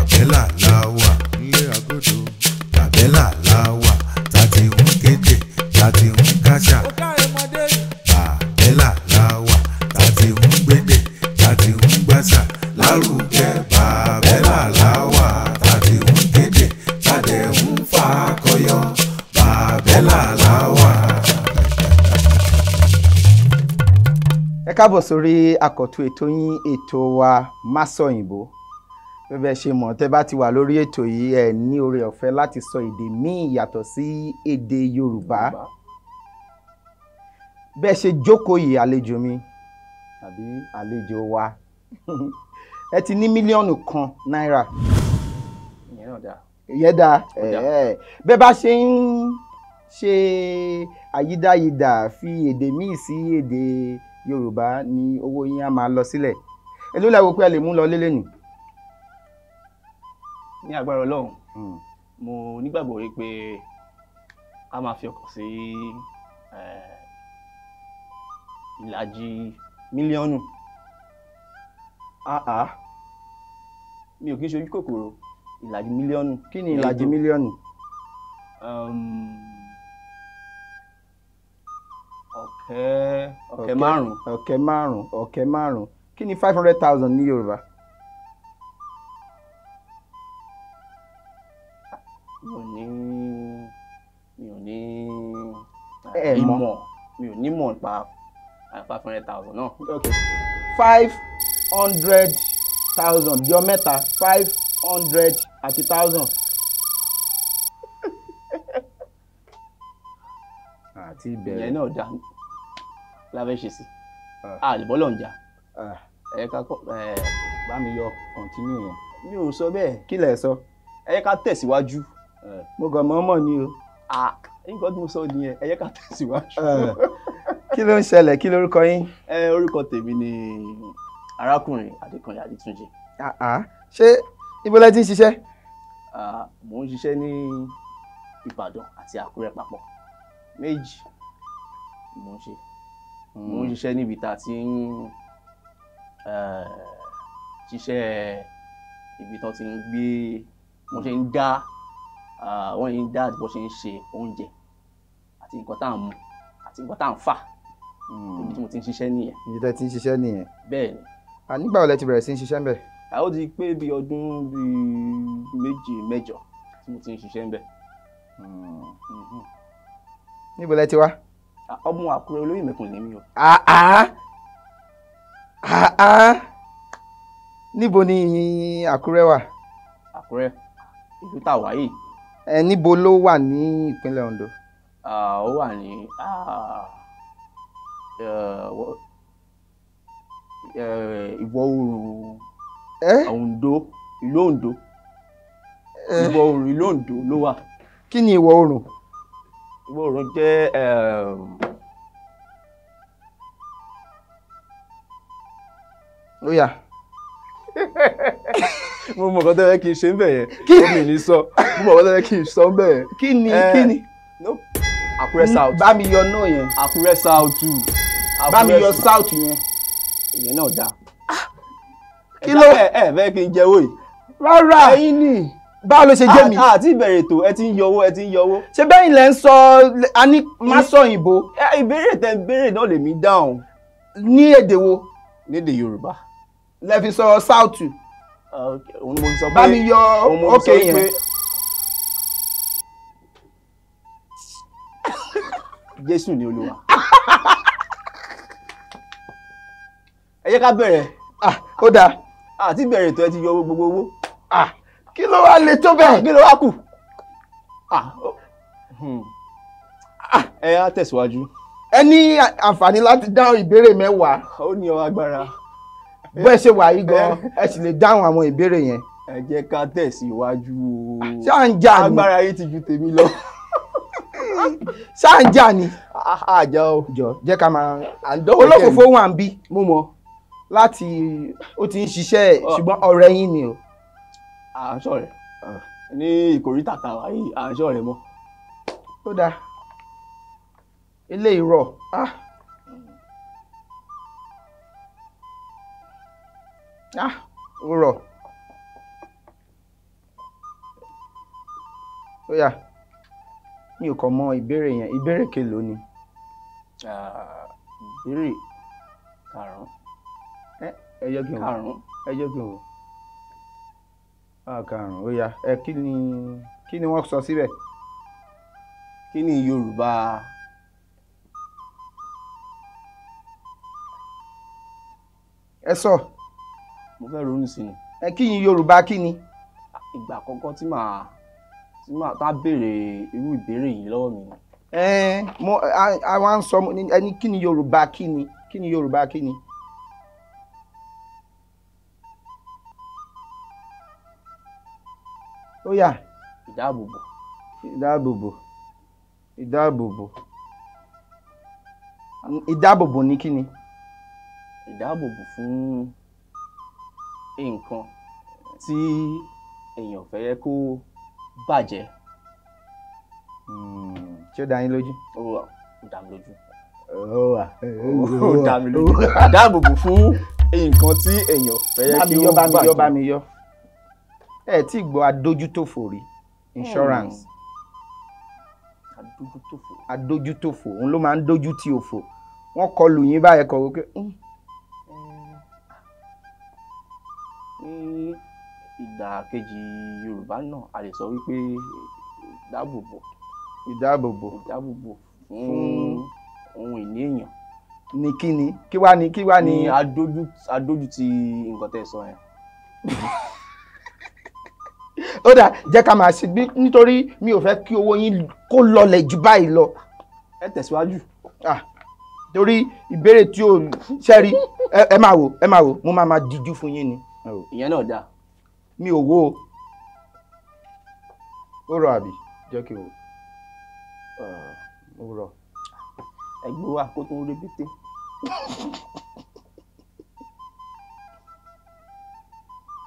Bàbẹ́là la wà nílé agodo. Bàbẹ́là la wà tá ti ń kéde tá ti ń káṣà. Bàbẹ́là la wà tá ti ń gbédè tá ti ń gbàṣà lárugẹ. Bàbẹ́là la wà tá ti ń kéde tá dẹ̀ ń fakọyọ. Bàbẹ́là la wà. Ẹ káàbọ̀ sórí àkọ́tún ètò yín, ètò wa Másọ̀yìnbó. Bẹ́ẹ̀ ṣe mọ̀, tẹ́ bá ti wà lórí ètò yìí, ẹ ní oore ọ̀fẹ́ láti sọ èdè míì yàtọ̀ sí èdè Yorùbá. Bẹ́ẹ̀ ṣe jókòó yìí, àlejò mi tàbí àlejò wa, ẹ ti ní 1 mílíọ̀nù náírà. Ìyẹn náà dáa. Ìyẹn dáa. Bẹ́ẹ̀ bá ṣe ń ṣe àyídáyidà fi èdè míì sí èdè Yorùbá ni owó yín á máa lọ sílẹ̀. Èló lẹ wò pé ẹ lè mú lọ lélẹ̀ nì? Ní agbára Ọlọ́run, mo nígbàgbọ́ wípé a máa fi ọkàn sí ìlàjì mílíọ̀nù. Mi ò kí ń ṣe ojú kòkòrò. Ìlàjì mílíọ̀nù. Kí ni ìlàjì mílíọ̀nù? 5,000. 5,000, 5,000. Kí ni 500,000 ní Yorùbá? Mi ò ní Ẹ mọ̀. ìmọ̀, mi ò ní mọ̀ nípa 500,000 náà. Okay, 500,000 yọ mẹ́ta, 500 àti thousand. Àti ìbẹ̀rẹ̀. Ìyẹn náà dá la fẹ́ ṣe sí a lè bọ́lọ̀ ń jà. Ẹ ká kọ́ ẹ. Bá mi yọ continue yẹn. Mi ò sọ bẹ́ẹ̀. Kí lẹ̀ sọ? Ẹ yẹ ká tẹ̀síwájú. Mo kàn mọ́ mọ̀ ni o. Ah, nǹkan tí mo sọ nìyẹn, ẹ yẹ ká tẹ̀síwájú. Kí ló ń ṣẹlẹ̀? Kí lórúkọ yín? Ẹ, orúkọ tèmi ni arákùnrin Adékànlé Adétúnjì. Ah, ah. Ṣé ibo lẹ ti ń ṣiṣẹ́? Ah, mò ń ṣiṣẹ́ ní Ìbàdàn àti Àkúrẹ́ papọ̀, méjì ni mò ń ṣe. Mò ń ṣiṣẹ́ níbi tá a ti ń ṣiṣẹ́, ibi tán ti ń gbé, wọ́n ṣe ń dá, wọ́n ṣe ń dá àti bó ṣe ń ṣe oúnjẹ àti nǹkan tá à ń mu àti nǹkan tá à ń fà. Ibi tí mo ti ń ṣiṣẹ́ nìyẹn. Ibi tẹ́ ti ń ṣiṣẹ́ nìyẹn. Bẹ́ẹ̀ ni. Ah, nígbà wo lẹ ti bẹ̀rẹ̀ sí ń ṣiṣẹ́ ńbẹ̀? Ó ti pé bí ọdún bíi méje mẹ́jọ tí mo ti ń ṣiṣẹ́ ńbẹ̀. Níbo lẹ ti wá? Ah, ọmọ Àkúrẹ́ olóyè mẹ́kùn lèmi o. Ah, ah. Ah, ah. Níbo ni Àkúrẹ́ wà? Àkúrẹ́, ìlú tá a wà yìí. Ẹ, níbo ló wà ní ìpínlẹ̀ Ondo? Ah, ó wà ní ìwọ̀ oòrùn Ondo, ìlú Ondo. Ìwọ̀ oòrùn ìlú Ondo ló wà. Kí ni ìwọ̀ oòrùn? Ìwọ̀ oòrùn jẹ́ Ó yá. Mo mọ̀ nǹkan tó yẹ kí n ṣe ń bẹ̀ yẹn. Omi ní sọ. Mo mọ̀ nǹkan tó yẹ kí n sọ ń bẹ̀ yẹn. Kí ni kí ni? No. Àkúrẹ́ South. Bá mi yọ náà yẹn. Àkúrẹ́ South two. Bá mi yọ South yẹn. Ìyẹn náà dáa. Kí ló? Ẹ fẹ́ kí n jẹ́wọ́ yìí. Rárá. Ẹ̀yin ni. Báwo ló ṣe jẹ́ mi? Àti ìbẹ̀rẹ̀ ètò, ẹ ti ń yọ owó, ẹ ti ń yọ owó. Ṣé bẹ́yìn lẹ ń sọ a ní má sọ òyìnbó? Ìbéèrè tẹ́ ń béèrè náà lèmi dáhùn. Ní èdè wo? Lédè Yorùbá. Lẹ fi sọ South. Òun ni mo fi sọ pé. Bá mi yọ òun mo fi sọ ókè yẹn. pé Jésù ni Olúwa. Ẹ jẹ́ ká bẹ̀rẹ̀. Ah, ó dáa. Àti ìbẹ̀rẹ̀ ètò, ẹ ti yọ owó, gbogbo owó. Ah, kí ló wá le tó bẹ́ẹ̀? Kí ló wá kù? Ah, Ẹ á tẹ̀síwájú. Ẹ ní àǹfààní láti dáhùn ìbéèrè 10. Ó ní ọ agbára. Bó ẹ ṣe wà yìí gan, ẹ sì lè dáhùn àwọn ìbéèrè yẹn. Ẹ jẹ́ ká tẹ̀síwájú o. Ṣé à ń jà ni? Agbára yìí ti ju tèmi lọ. Ṣé à ń jà ni? Àjà o. Jọ, jẹ́ ká máa. À ń dọ́wọ́. Olófòfó wà ń bí. Mo mọ̀. Láti ó ti ń ṣiṣẹ́, ṣùgbọ́n ọ̀rẹ́ yín ni o. À ń ṣọ̀rẹ́. Ní ìkòríta tàwa yìí, à ń ṣọ̀rẹ́ mọ́. Ó dáa. Eléyìí rọ̀. Ah. Ah, ó rọ̀. Ó yá, mi ò kàn mọ ìbéèrè yẹn. Ìbéèrè kelòó ni? Ìbéèrè karùn-ún. Ẹ jẹ́ kí n wò. Karùn-ún. Ẹ jẹ́ kí n wò. Karùn-ún. Ó yá, ẹ kí ni wọ́n sọ síbẹ̀? Kí ni Yorùbá Ẹ sọ. Mo fẹ́ ronú sí ni. Ẹ kí ni Yorùbá kí ni? Ìgbà àkọ́kọ́ tí màá tá béèrè irú ìbéèrè yìí lọ́wọ́ mi. Mo a wá ń sọ ẹni kí ni Yorùbá kí ni? Kí ni Yorùbá kí ni? Ó yá. Ìdáàbòbò. Ìdáàbòbò. Ìdáàbòbò. Ìdáàbòbò ni kí ni? Ìdáàbòbò fún nǹkan tí èèyàn fẹ́ yẹ kó bàjẹ́. Ṣé ó dá yín lójú? Ó dá mi lójú. Ó dá mi lójú. Ìdáàbòbò fún nǹkan tí èèyàn fẹ́ yẹ kí ó bàjẹ́. Bá mi yọ. Ẹ tí gbọ́ adójútòfò rí, insurance. Adójútòfò. Adójútòfò, òun ló máa ń dójú ti òfò. Wọ́n kọlù yín báyẹn kọ̀ wípé. Ní ìdàkejì Yorùbá náà, a lè sọ wípé ìdáàbòbò. Ìdáàbòbò. Ìdáàbòbò fún ohun ìní èèyàn. Ní kí ni? Kí wá ni? Kí wá ni? Ní adójútì nǹkan tẹ́ ẹ sọ yẹn. Ó dà, jẹ́ ká máa ṣe bí, nítorí mi ò fẹ́ kí owó yín kó lọlẹ̀ jù báyìí lọ. Ẹ tẹ̀síwájú. Torí ìbéèrè tí ò ṣẹ́rí, ẹ máa wò, ẹ máa wò, mo máa díjú fún yín ni. Ìyẹn náà dáa. Mi ò wò ó. Ó rọ àbí? Jẹ́ kí n wò. Ó rọ. Ẹgbẹ́ wa kó tó ń rébété.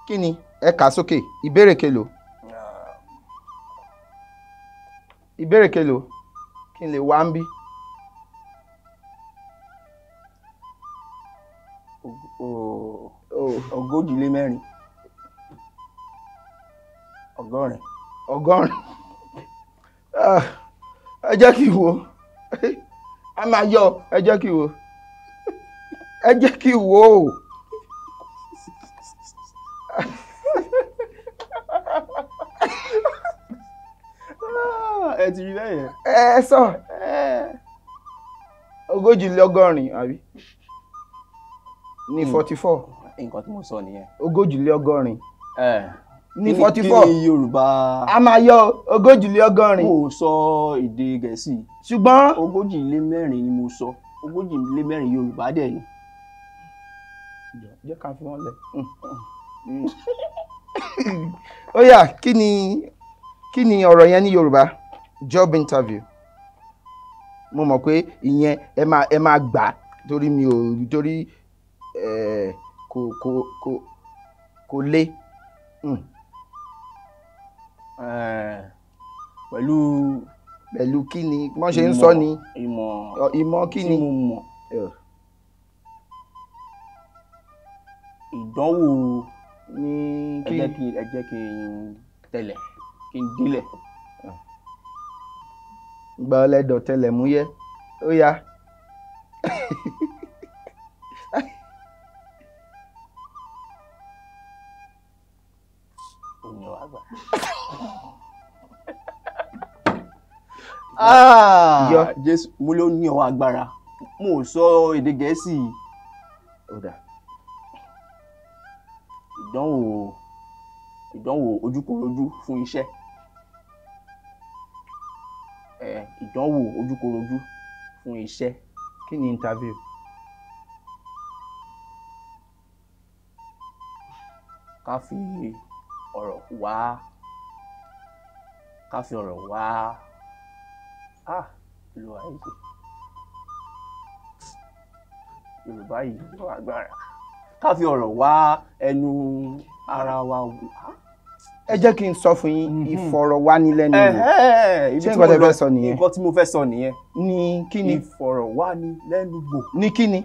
Kí ni? Ẹ kà sókè. Ìbéèrè kelòó? Ìbéèrè kelòó? Kí n lè wá ń bí? 44. 80. 80. Ẹ jẹ́ kí n wò. A máa yọ. Ẹ jẹ́ kí n wò. Ẹ jẹ́ kí n wò. Ẹ ti rí bẹ́ẹ̀ yẹn. Ẹ sọ 80 àbí? Ní 44. Nǹkan tí mo sọ nìyẹn. 80. Ní 44. Kí ni Yorùbá? A máa yọ 80. Mo sọ èdè Gẹ̀ẹ́sì. Ṣùgbọ́n 44 ni mo sọ. 44 Yorùbá dẹ̀ ni. Jẹ́ ká fi wọ́n lẹ̀. Ó yá, kí ni ọ̀rọ̀ yẹn ní Yorùbá? Job interview. Mo mọ̀ pé ìyẹn ẹ máa gbà torí mi ò torí kò le. Pẹ̀lú kí ni wọ́n ṣe ń sọ ni? Ìmọ̀ kí ni? Tí mo mọ̀. Ìdánwò ní kí? Ẹ jẹ́ kí n tẹ̀lẹ̀, kí n délẹ̀. Gba ọlẹ́dọ̀ tẹlẹ̀ múyẹ́. Ó yá. Jésù, mo ló ní ọwọ́ agbára. Mo sọ èdè Gẹ̀ẹ́sì. Ó dà. Ìdánwò ojúkorojú fún iṣẹ́. Ìdánwò ojúkorojú fún iṣẹ́. Kí ni interview? Ká fi ọ̀rọ̀ wá. Ká fi ọ̀rọ̀ wá. Olúwa yìí. Yorùbá yìí ló agbára. Ká fi ọ̀rọ̀ wá ẹnu ara wa wò. Ẹ jẹ́ kí n sọ fún yín, ìfọ̀rọ̀wánilẹ́nuwò. Ṣé nǹkan tẹ́ fẹ́ sọ nìyẹn? Nǹkan tí mo fẹ́ sọ nìyẹn. Ní kí ni? Ìfọ̀rọ̀wánilẹ́nuwò. Ní kí ni?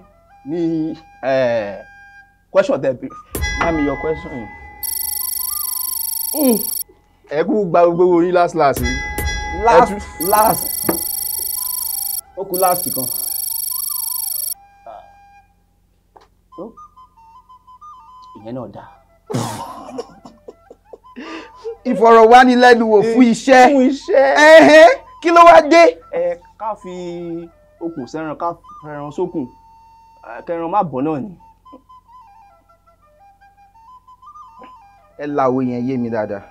Ní question tẹ́ bí. Má mi yọ question yìí. Ẹ kú gba gbogbo orí last last. Last last. Ó kù last kan. Ìyẹn náà dáa. Ìfọ̀rọ̀wánilẹ́nuwò fún iṣẹ́. Fún iṣẹ́. Ẹ̀hẹ́n, kí ló wá dé? Ẹ ká fi okùn sẹ́ran, ká fẹ́ràn sókùn, kẹran má bọ̀ náà ni. Ẹ la òwe yẹn yé mi dáadáa.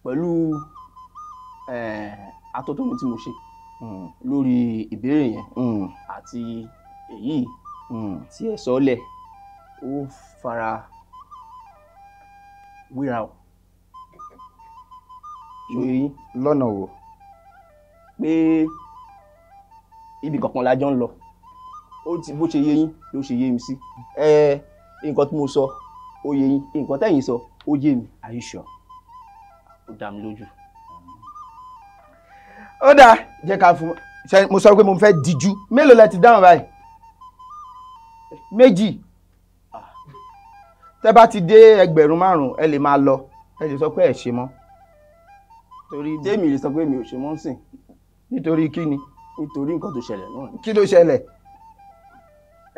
Pẹ̀lú atótónu tí mo ṣe lórí ìbéèrè yẹn àti èyí tí ẹ sọ lẹ̀, ó fara wéra o. Lọ́nà wo? Pé ibi kankan la jọ ń lọ, ó ti bó ṣe yé yín ló ṣe yé mi sí. Nǹkan tí mo sọ ó yé yín, nǹkan tẹ́yin sọ ó yé mi. Are you sure? Ó dá mi lójú. Ó dáa, jẹ́ ká fún ṣe. Mo sọ pé mo fẹ́ díjú. Mélòó lẹ ti dáhùn báyìí? Méjì. Tẹ́ bá ti dé 5,000, ẹ lè máa lọ, ẹ lè sọ pé ẹ ṣe mọ́. Torí tèmi lè sọ pé mi ò ṣe mọ́ sìn. Nítorí kí ni? Nítorí nǹkan tó ṣẹlẹ̀ náà. Kí ló ṣẹlẹ̀?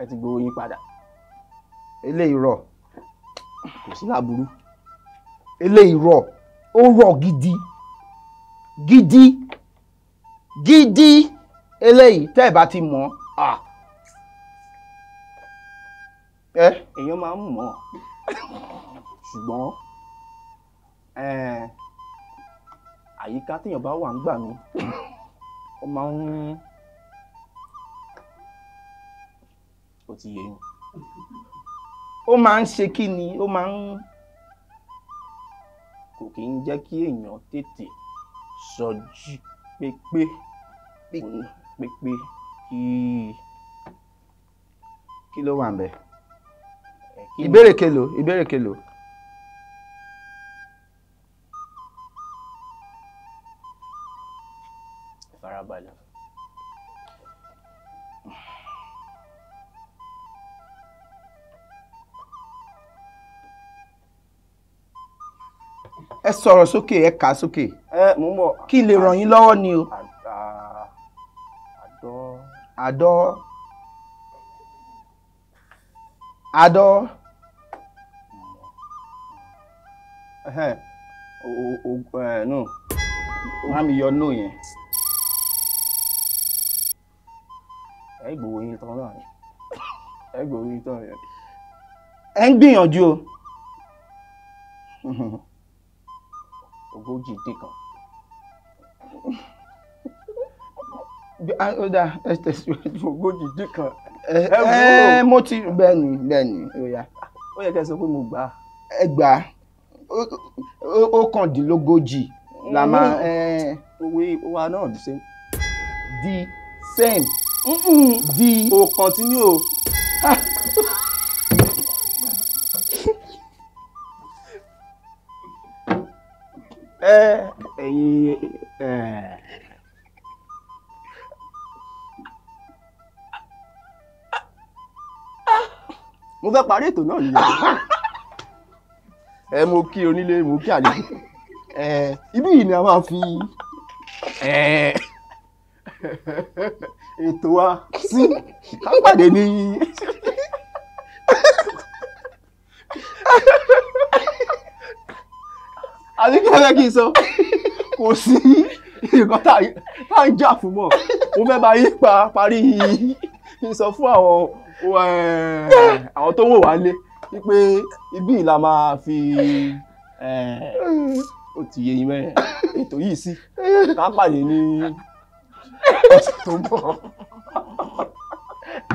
Ẹ ti gbowó yín padà. Eléyìí rọ̀. Kò sí láburú. Eléyìí rọ̀, ó rọ̀ gidi gidi gidi. Eléyìí tẹ́ ẹ̀ bá ti mọ̀ ọ́. Èèyàn máa ń mọ̀, ṣùgbọ́n àyíká téèyàn bá wà ń gbà mí, ó máa ń ó ti yé yín. Ó máa ń ṣe kí ni? Ó máa ń kò kí ń jẹ́ kí èèyàn tètè sọjí pépé pépé kí. Kí ló wà ń bẹ̀? Ìbéèrè kelo, ìbéèrè kelo. Farabalẹ̀. Ẹ sọ̀rọ̀ sókè, ẹ kà á sókè. Ẹ mò ń bọ̀. Kí n lè ràn yín lọ́wọ́ ni o. Àdọ́. Àdọ́. Àdọ́. No. Má mi yọ no yẹn. Ẹ gbowó yín tán náà ni. Ẹ gbowó yín tán yẹn. Ẹ ń gbìyànjú o. 41 dín kan. Ó dáa, ẹ tẹ̀síwájú. 40 dín kan. Ẹ mo ti bẹ́ẹ̀ ni, bẹ́ẹ̀ ni, ó yá. Ó yẹ kẹ́ ẹ sọ pé mo gbà á. Ẹ gbà á. 39 la máa. Owó wa náà the same. The same. The. O continue o. Ẹ̀yin mo fẹ́ parí ètò náà nìyẹn. Ẹ mo kí onílé, mo kí àlejò. Ibí yìí ni a máa fi ètò wa sí. Ká pàdé ní. Àbí kí ẹ fẹ́ kí n sọ? Kò sí nǹkan tá à ń jà fún mọ́. Mo fẹ́ bá yín parí kí n sọ fún àwọn tó ń wò wá lé wípé ibí yìí la máa fi ó ti yé yín mẹ́rin ètò yìí sí. Ká pàdé ní ọ̀sẹ̀ tó ń bọ̀.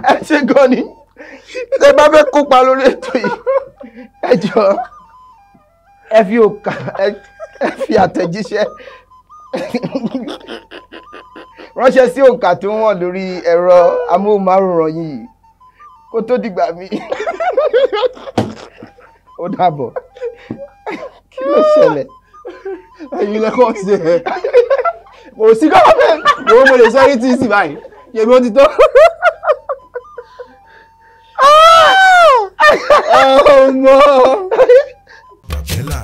Ẹ ṣé gan ni. Tẹ́ bá fẹ́ kópa lórí ètò yìí, ẹ jọ̀ọ́ ẹ fi òkà, ẹ fi àtẹ̀jíṣẹ́ ránṣẹ́ sí òǹkà tó wọ̀n lórí ẹ̀rọ amóhùnmáwòrán yìí kó tó dìgbà mi. Ó dàbọ̀. Kí ló ṣẹlẹ̀? Ẹ̀yin lẹ́kọ̀ọ́ sí ẹ̀. Kò sí gọ́ọ̀mẹ̀. Mo lè sọ yín tí ì sì báyìí. Yèmí ó ti tó. Ọmọ. Bàbélà.